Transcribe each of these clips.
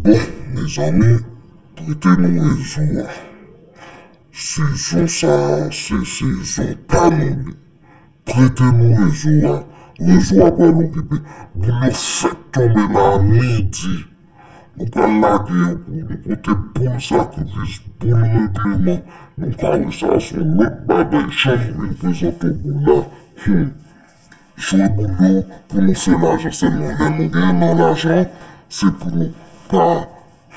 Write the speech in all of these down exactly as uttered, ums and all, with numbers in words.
Bon, mezanmi, prete nou rezo a. Sezon sa a, se sezon pa nou li. Prete nou rezo a. Rezo a pral okipe. Boul yo fèk tonbe la a midi. Nou pral lage yo pou nou pote boul sakrifis, boul regleman. Nou ka wè sa se yon lòt bagay, jan nou vin prezante w boul la. Hmm. Jwe boul yo pou nou fè lajan sèlman. Lè nou genyen nan lajan, se pou nou pa,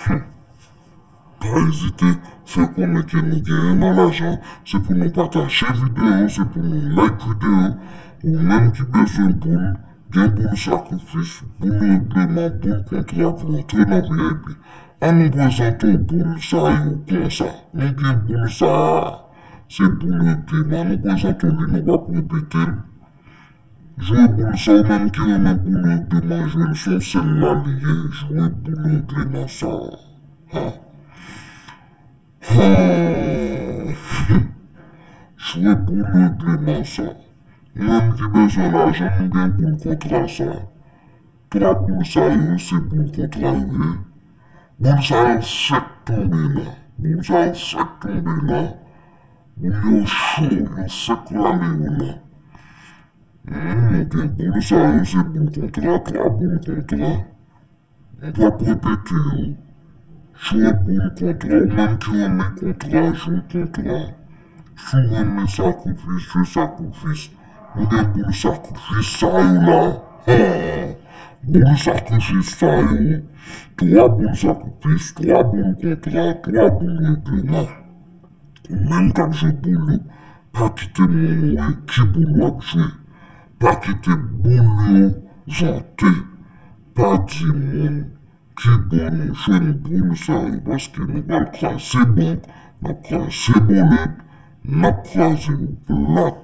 hmm, pa ezite fè konnen ke nou genyen nan lajan. Se pou nou pataje videyo, se pou nou like videyo. Ou menm ki bezwen boul, gen boul sakrifis, boul regleman, boul kontra pou antre nan V I P. An nou prezante w boul sa yo konsa. Nou gen boul sa a, se boul regleman. Nou prezante w li, nou p ap repete l. Jwe boul sa, ou menm ki renmen boul regleman, jwe l, se yon sèl la li ye. Jwe boul regleman sa. Ha. Ha. Jwe boul regleman sa. Ou menm ki bezwen lajan, nou gen boul kontra sa. Twa boul sa yo, se boul kontra yo ye. Boul sa yo fèk tonbe la. Boul sa yo fèk tonbe la. Boul yo cho, yo fèk rale yo la. Hmm, nou gen boul sa yo, se boul kontra, twa boul kontra. Nou p ap repete yo. Jwe boul kontra, ou menm ki renmen kontra, jwe kontra. Si w renmen sakrifis, jwe sakrifis. Nou gen boul sakrifis sa yo la. Boul sakrifis sa yo. Twa boul sakrifis, twa boul kontra, twa boul regleman. Ou menm k ap jwe boul yo, pa kite moun wè ki boul w ap jwe. Pa kite boul yo vante. Pa di moun ki bò nou jwenn boul sa yo, paske nou pral kraze bank, n ap kraze bòlèt, n ap kraze yo plat.